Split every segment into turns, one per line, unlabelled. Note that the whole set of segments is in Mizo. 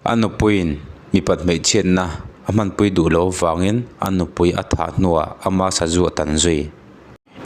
A nupuiin mipat hmeichhiatna a hmanpui duh loh avangin a nupui a thah hnuah ama sazu a tan zui.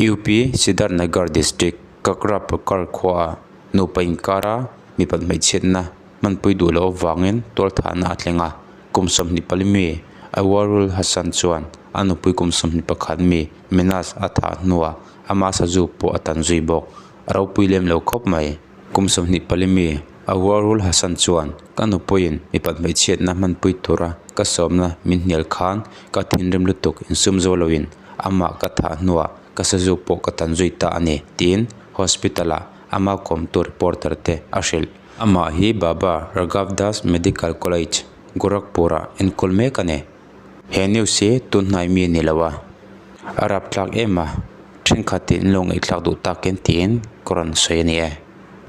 UP Siddharthnagar District, Kakrapakar khuaah nupa inkara mipat hmeichhiatna hmanpui duh loh avangin tualthahna a thleng a. Kum 24 mi Awarul Hasan chuan a nupui kum 21 mi Menas a thah hnuah ama sazu pawh a tan zui bawk. A ropui lem lo khawp mai. Kum 24 mi Awarul Hasan chuan ka nupuiin mipat hmeichhiatna hmanpui tura ka sawmna min hnial khan ka thinrim lutuk insum zo loin amah ka thah hnuah ka sazu pawh ka tan zui ta a ni tiin hospital-ah ama kawmtu reporter te a hrilh. Amah hi Baba Raghav Das Medical College, Gorakhpur-ah enkawl mek a ni. He news hi tun hnai mi a ni lo a, a rapthlak em a, thenkhatin an lo ngaihthlak duh takin tiin ka rawn sawi a ni e.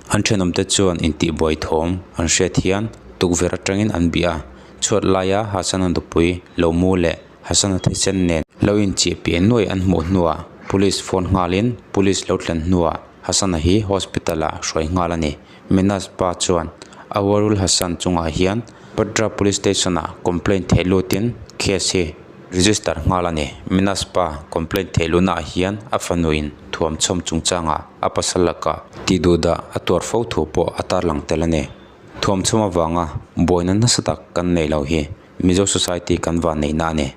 An thenawmte chuan intihbuai thawm an hriat hian tukverh atangin an bih a, chhuat laia Hasana nupui lo mu leh Hasana thisen nen lo inchih piah nuai an hmuh hnuah police phone nghalin police lo thlen hnuah Hasana hi hospital ah hruai nghal a ni. Menas pa chuan Awarul Hasan chungah hian Bhadra police station ah complaint theih lutin case hi register nghal a ni. Menas pa complaint theih luhna ah hian a fanuin thuamchhawm chungchangah a pasal lakah tih duhdah a tuar fo thu pawh a tarlang tel a ni. Thuamchhawm avanga buaina nasa tak kan nei lo hi Mizo society kan van neihna a ni.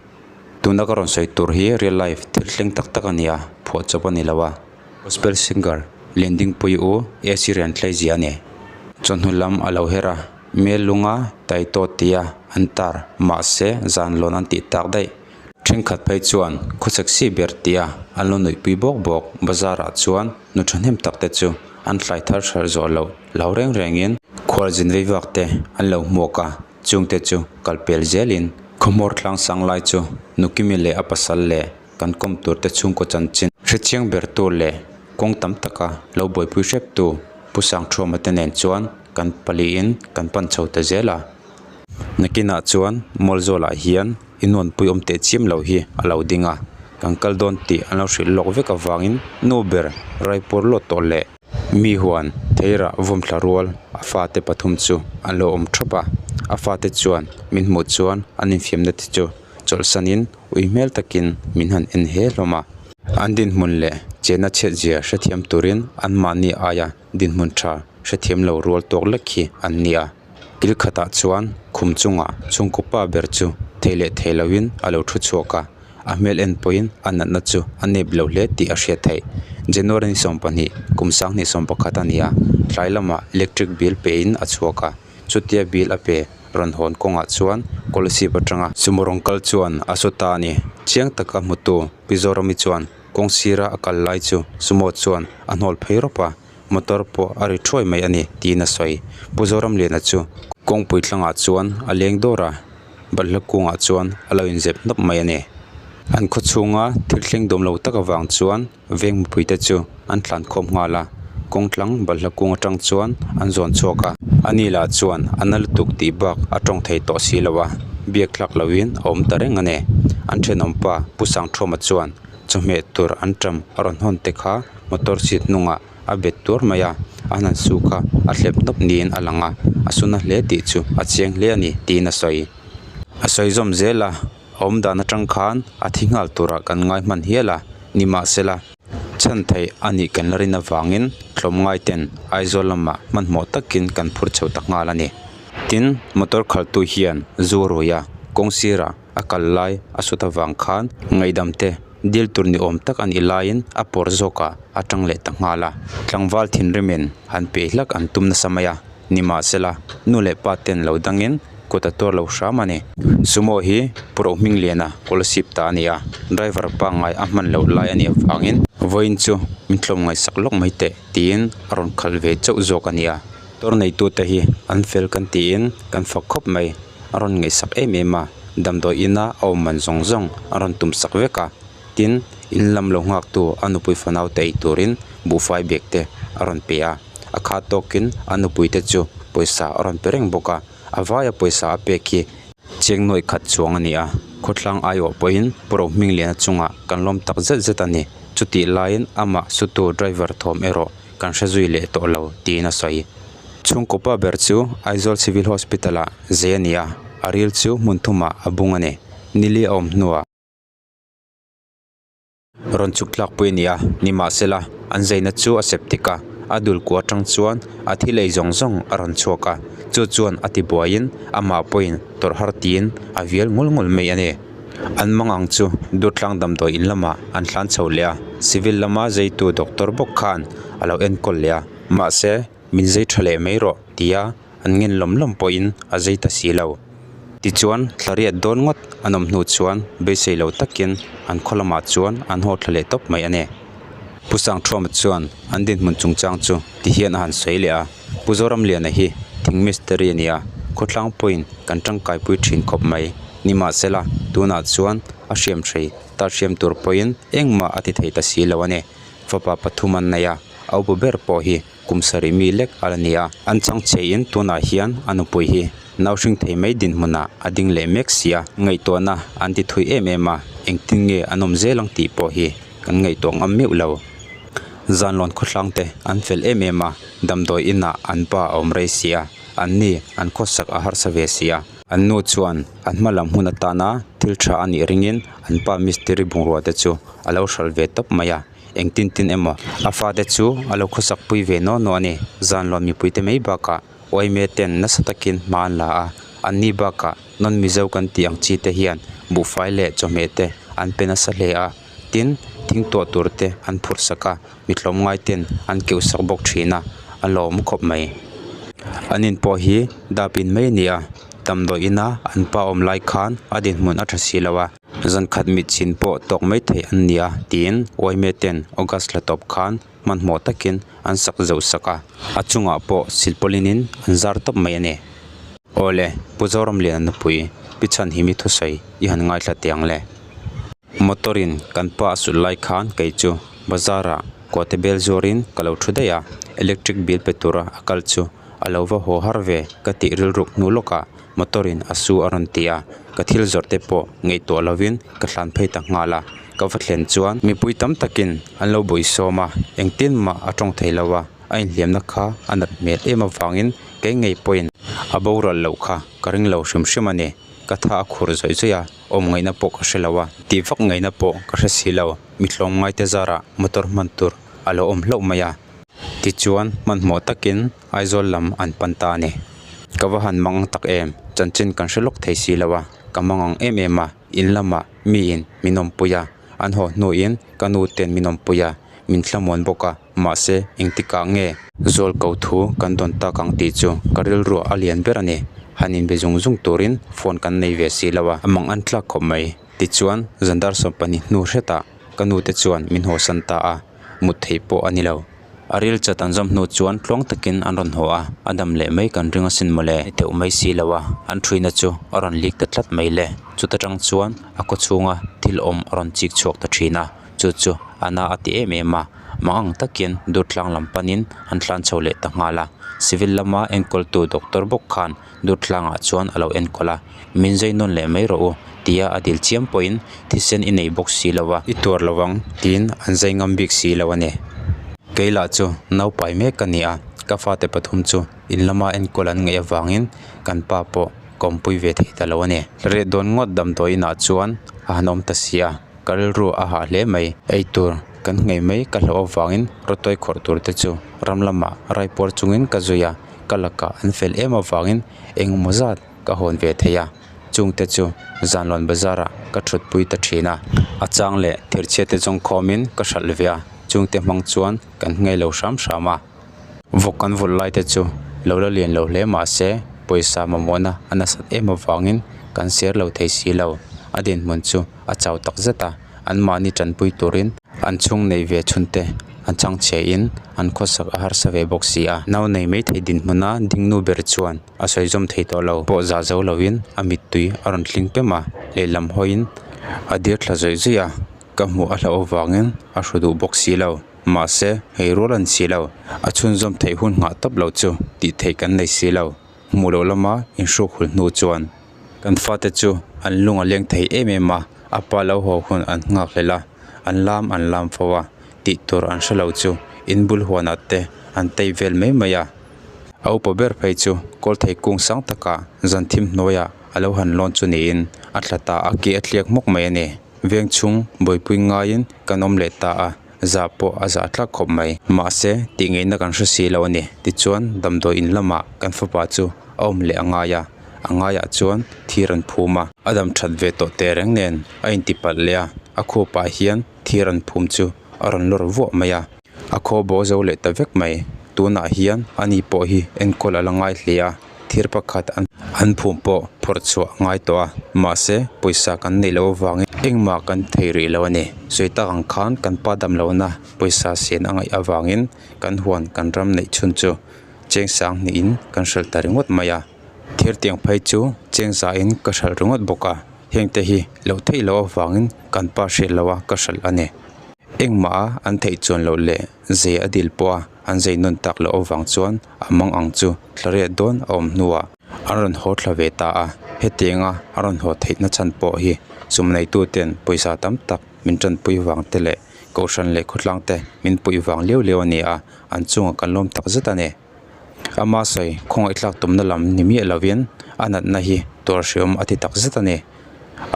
Tuna ka rawn sawi tur hi real life thil thleng tak tak a ni a, phuahchawp a ni lo a. Gospel singer Liandingpui u AC Riantlei zia a ni. Chawhnu lam a lo her a, Mel lunga Taitaw tia an tar mahse zan lawn an tih tak daih. Thenkhat phei chuan khaw sexy ber tia an lo nuihpui bawk bawk. Bazar ah chuan nu thahnem tak te chu an thlai thar hralh zawh loh lo reng rengin khualzin veivak te an lo hmuak a. Chungte chu kal pel zelin khawhmawr tlang sang lai chu Nukimi leh a pasal leh kan kawm turte chhungkaw chanchin hrechiang ber tu leh kawng tam taka lo buaipui hrep tu Pu Sangthuama te nen chuan kan paliin kan pan chho ta zel a. Nakinah chuan Mawlzawlah hian innuanpui awm teh chiam lo hi a lo ding a, kan kal dawn tih an lo hrilh lawk vek avangin nu ber Raipur lawt tawh leh Mi huan theirah vawmthla rual a fate pathum chu an lo awm thap a, a fate chuan min hmuh chuan an infiamna te chu chawlhsanin ui hmel takin min han en he hlawm a. An dinhmun leh chenna chhiatzia hrethiam turin anmahni aia dinhmun tha hrethiam lo rual tawk lek hi an ni a. Kil khatah chuan khum chungah chhungkaw pa ber chu thei leh thei loin a lo thu chhuak a. A hmel en pawhin a natna chu a nep lo hle tih a hriat theih. January ni 20 kum 2011 a ni a, tlai lamah electric bill pein a chhuak a, chutia bill a pe rawn hawn kawngah chuan Kolasib atanga sumo rawng kal chuan a su ta a ni. Chiang taka hmutu Pi Zorami chuan kawng sira a kal lai chu sumo chuan a hnawl phei rawp a, motor pawh a ri thuai mai a ni tiin a sawi. Pu Zoramliana chu kawngpui tlangah chuan a leng dawr a. Balhla kungah chuan a lo inzep hnawp mai a ni. An khaw chhunga thil thleng dawm lo tak avang chuan veng mipuite chu an tlan khawm nghal a, kawng tlang balhla kung atang chuan an zawn chhuak a. Ani lah chuan a na lutuk tih bak a tawng thei tawh si lo a, biak tlak loin a awm ta reng a ni. An thenawmpa Pu Sangthuama chuan chawhmeh tur an ṭam a rawn hawn te kha motor seat hnungah a bet tuar mai a, a han su kha a hlep hnawp niin a lang a, a su na hle tih chu a chiang hle a ni tiin a sawi. A sawi zawm zel a, a awm dan atang khan a thi nghal turah kan ngai hman hial a, nimahsela chhan theih a nih kan la rin avangin tlawmngai ten Aizawl lamah hmanhmawh takin kan phur chho ta nghal a ni. Tin, motor khaltu hian zu rui a, kawng sirah a kal lai a sut avang khan ngaihdam te dil tur ni awm tak a nih laiin a pawr zawkah a tang leh ta nghal a. Tlangval thinrimin han peih hlak an tum nasa mai a, nimahsela nu leh pa ten lo dangin kut a tuar lo hram a ni. Sumo hi Pu Rohmingliana Kolasib ta a ni a, driver pangngai a hman loh lai a nih avangin vawiin chu min tlawm ngaihsak lawk mai teh tiin a rawn khalh ve chauh zawk a ni a. Motor neitute hi an fel kan tiin kan fak khawp mai. A rawn ngaihsak em em a, damdawi ina a awm man zawng zawng a rawn tum sak vek a, tin, in lam lo nghaktu a nupui fanau te ei turin buhfai bag te a rawn pe a, a khat tawkin a nupui te chu pawisa a rawn pe reng bawk a, a vaia pawisa a pek hi cheng nuaih khat chuang a ni a, khawthlang aiawh pawhin Pu Rohmingliana chungah kan lawm tak zet zet a ni, chutih laiin amah sutu driver thawm erawh kan hre zui leh tawh lo tiin a sawi. Chhungkaw pa ber chu Aizawl Civil Hospital ah zei a ni a, a ril chu hmun thumah a bung a ni. Nili a awm hnuah. Rawn chuk tlak pui a ni a, nimahsela an zeina chu a septic a, a dul kua atang chuan a thil ei zawng zawng a rawn chhuak a, chu chuan a ti buaiin amah pawhin tawrh har tiin a vial ngul ngul mai a ni. An mang ang chu Durtlang damdawi in lamah an hlan chho leh a, civil lama zeitu doctor bawk khan a lo enkawl leh a, mahse min zei tha leh mai rawh tia an ngen lawm lawm pawhin a zei ta si lo. Tichuan, thlariat dawn ngawt an awm hnu chuan beisei lo takin an khaw lamah chuan an haw thla leh tawp mai a ni. Pu Sangthuama chuan an dinhmun chungchang chu ti hian a han sawi leh a, Pu Zoramliana hi thing mistiri a ni a, khawtlang pawhin kan tangkaipui thin khawp mai. Nimahsela, tunah chuan a hriam hrei ta hriam tur pawhin engmah a ti thei ta si lo a ni. Fapa pathum an nei a, a upa ber pawh hi Kum sarih mi lek a la ni a, an chang chhe in tunah hian a nupui hi nau hring thei mai dinhmunah a ding leh mek si a, ngaihtuahna an ti thui em em a, engtin nge an awm zel ang tih pawh hi kan ngaihtuah ngam meuh lo. Zanlawn khawthlang te an fel em em a, damdawi inah an pa a awm rei si a, an ni an khawsak a harsa ve si a. An nu chuan an hma lam hun atana thil tha a nih ringin an pa mistiri bungrua te chu a lo hralh ve tawp mai a. Engtin tin emaw a fate chu a lo khawsak pui ve naw naw a ni. Zanlawn mipuite mai bakah Uaime ten nasa takin hma an la a, anni bakah non Mizo kan tih ang chi te hian buhfai leh chawhmeh te an pe nasa hle a, tin thing tuah tur te an phurh sak a, mi tlawmngai ten an keuh sak bawk thin a, a lawm khawp mai. An in pawh hi dap in mai a ni a, damdawi ina an pa awm lai khan a dinhmun a tha si lo a. Zan khat mit chhin pawh tawk mai theih an ni a tiin Uaime ten August thla tawp khan hmanhmawh takin an sak zauh sak a, a chungah pawh silpawlin in an zar tawp mai a ni. Awle, Pu Zoramliana nupui Pi Chhanhimi thusawi i han ngaithla teh ang le. Motor in kan pa a sulh lai khan kei chu bazar ah kuate bel zuarin ka lo thu daih a, electric bill pe tura a kal chu a lo va haw har ve ka tih rilruk hnu lawkah motor in a su a rawn ti a, ka thil zawrh te pawh ngaihtuah lovin ka hlan phei ta nghal a, ka va thlen chuan mipui tam takin an lo bawihsawm a, engtin mah a tawng thei lo a, a inhliamna kha a nat hmel em avangin kei ngei pawhin a boral loh kha ka ring lo hrim hrim a ni, ka tha a khur zawih zawih a, awm ngaihna pawh ka hre lo a, tih vak ngaihna pawh ka hre si lo, mi tlawmngai te zarah motor hman tur a lo awm hlauh mai a. Tichuan hmanhmawh takin Aizawl lam an pan ta a ni. Ka va han mang tak em, chanchin kan hre lawk thei si lo a, ka mang ang em em a, in lamah miin min awmpui a, an haw hnuin ka nu ten min awmpui a, min thlamuan bawk a, mahse engtikah nge zawl ko thu kan dawn tak ang tih chu ka rilruah a lian ber a ni. Han inbe zung zung turin phone kan nei ve si lo a, a mang an tlak khawp mai. Tichuan zandar 12 hnu hretah ka nu te chuan min hawsan ta a. mut theih pawh a ni lo. A ril chat an zawm hnu chuan tluang takin an rawn haw a, a dam leh mai kan ring asin mawle. Ni teuh mai si lo a, an thuina chu a rawn lik ta tlat mai le. Chuta tang chuan a kaw chhunga thil awm a rawn chik chhuak ta thin a, chu chu a na a ti em em a. Mang ang takin Durtlang lam panin an tlan chho leh ta nghal a, civil lama enkawltu doctor bawk khan Durtlangah chuan a lo enkawl a, Min zai nawn leh mai rawh u, tia a dil chiam pawhin thisen i nei bawk si lo a, i tuar lo ang, tiin an zai ngam bik si lo a ni. Kei lah chu naupai mek ka ni a, ka fate pathum chu in lama enkawl an ngaih avangin kan pa pawh ka awmpui ve thei ta lo a ni. Reh dawn ngawt damdawi inah chuan a han awm ta si a, ka rilru a hah hle mai. Ei tur kan nghei mai ka hlauh avangin rawtawi khawrh tur te chu ram lamah raipuar chungin ka zui a. Ka lakah an fel em avangin engemaw zat ka hawn ve thei a, chungte chu Zanlawn bazarah ka thutpui ta thin a. A chang leh thirchhia te zawng khawmin ka hralh ve a, chungte hmang chuan kan nghei lo hram hram a. Vawk kan vulh lai te chu lo la lian lo hle mah se pawisa mamawhna a nasat em avangin kan ser lo thei si lo. A dinhmun chu a chau tak zet a. Anmahni tanpui turin an chhung nei ve chhunte an chhang chhe in an khawsak a harsa ve bawk si a. Nau nei mai thei dinhmuna dingnu ber chuan a sawi zawm thei tawh lo. Pawh zah zo lovin a mittui a rawn tling pem a, lehlam hawiin a dir thla zawih zawih a, ka hmuh a hlauh avangin a hru duh bawk si lo. Mahse, hei rual a ni si lo. A chhunzawm theih hun nghah tawp lo chu tih theih kan nei si lo. Hmuh loh lama inhruk hul hnu chuan kan fate chu an lung a leng thei em em a, a pa lo haw hun an nghak hlel a, an lam an lam fo a, tih tur an hre lo chu in bul huanah te an tei vel mai mai a. A upa ber phei chu kawlthei kung sang takah zan thim hnuaiah a lo han lawn chu niin a thla ta a ke a tliak hmawk mai a ni. Veng chhung buaipui ngaiin kan awm leh ta a, zah pawh a zah thlak khawp mai. Mahse, tih ngeihna kan hre si lo a ni. Tichuan, damdawi in lamah kan fapa chu a awm leh a ngai a, a ngaiah chuan thir an phum a. A dam that ve tawh teh reng nen a intipalh leh a, a khupah hian thir an phum chu a rawn lawr vuah mai a. A khaw bo zo leh ta vek mai. Tunah hian ani pawh hi enkawl a la ngai hle a, thir pakhat an an phum pawh phawrh chhuah a ngai tawh a, mahse pawisa kan neih loh avangin engmah kan thei rih lo a ni. Sawi tak ang khan kan pa dam lohna pawisa sen a ngaih avangin kan huan kan ram neih chhun chu cheng sang hnihin kan hralh ta ringawt mai a, thir tiang phei chu cheng zahin ka hralh ringawt bawk a, hengte hi loh theih loh avangin kan pa hriat loha ka hralh a ni. Engmah a an theih chuan loh leh zei a dil pawh a an zei nawn tak loh avang chuan a mang ang chu thlariat dawn a awm hnuah an rawn haw thla ve ta a. Hetianga a rawn haw theihna chhan pawh hi sum neituten pawisa tam tak min tanpui vang te leh kohhran leh khawtlang te min puih vang liau liau a ni a, an chungah kan lawm tak zet a ni. Ama sawi khawngaihthlak tumna lam ni miah lovin a natna hi tuar hreawm a ti tak zet a ni.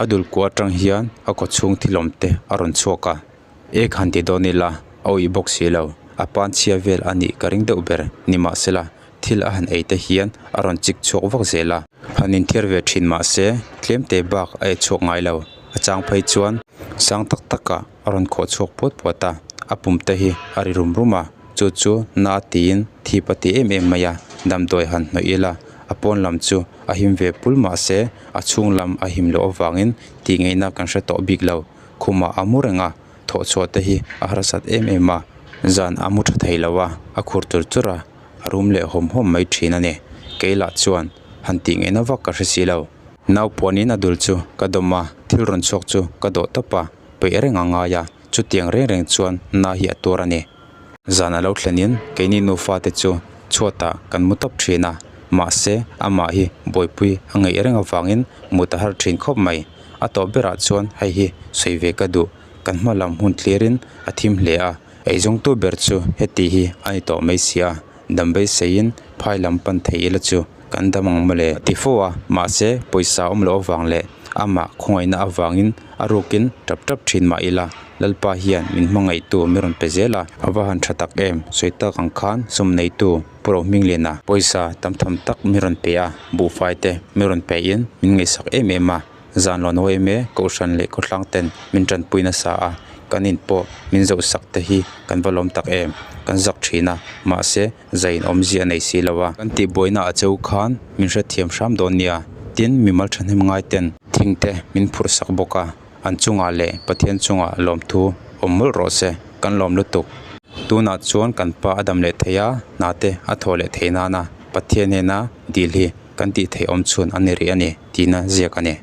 A dul kuah atang hian a kaw chhung thil awm te a rawn chhuak a, ek han ti dawn ila a awih bawk si lo, a pan chhia vel a nih ka ring deuh ber nimahsela thil a han ei te hian a rawn chik chhuak vak zel a. Han inthiar ve thin mahse tlem te bak a e chhuak ngai lo, a chang phei chuan sang tak takah a rawn khawh chhuak puat puat a, a pum te hi a ri rum rum a, chu chu na tiin thip a ti em em mai a, damdawi han hnawih ila a pawn lam chu a him ve pul mahse a chhung lam a him loh avangin tih ngeihna kan hre tawh bik lo, khumah a mu reng a, thawh chhuah te hi a harsat em em a, zan a mu tha thei lo a, a khur chur chur a, a rum leh hawm hawm mai thin a ni, kei lah chuan han tih ngeihna vak ka hre si lo. Naupuanin a dul chu ka dawm a, thil rawn chhuak chu ka dawh tawp a, peih reng a ngai a, chutiang reng reng chuan na hi a tuar a ni. Zan a lo thlenin keini nufa te chu chhuatah kan mu tawp thin a, mahse amah hi buaipui a ngeih reng avangin mut a har thin khawp mai. A tawp berah chuan hei hi sawi ve ka duh, kan hma lam hun thlirin a thim hle a, eizawngtu ber chu heti hi a ni tawh mai si a, dam beiseiin phai lam pan thei ila chu kan dam ang mawle a ti fo a, mahse pawisa awm loh avang leh amah khawngaihna avangin a rukin tap tap thin mah ila Lalpa hian min hmangaihtu min rawn pe zel a, a va han tha tak em, sawi tak ang khan sum neitu Pu Rohmingliana pawisa tam tham tak min rawn pe a, buhfai te min rawn pe in min ngaihsak em em a, zan lo nawi em e Kohhran leh khawthlang ten min tanpui nasa a, kan in pawh min zoh sak te hi kan va lawm tak em, kan zak thin a, mahse Zain awmzia a nei si lo a. Kan tihbuaina a cheu khan min hrethiam hram dawn nia. Tin, mimal thahnem ngai ten thing te min phurh sak bawk a, an chungah leh Pathian chungah lawmthu awm mawlh rawh se, kan lawm lutuk. Tunah chuan kan pa a dam leh thei a, hna te a thawh leh thei nana Pathian hnena dil hi kan tih theih awm chhun a ni rih a ni, tiin a ziak a ni.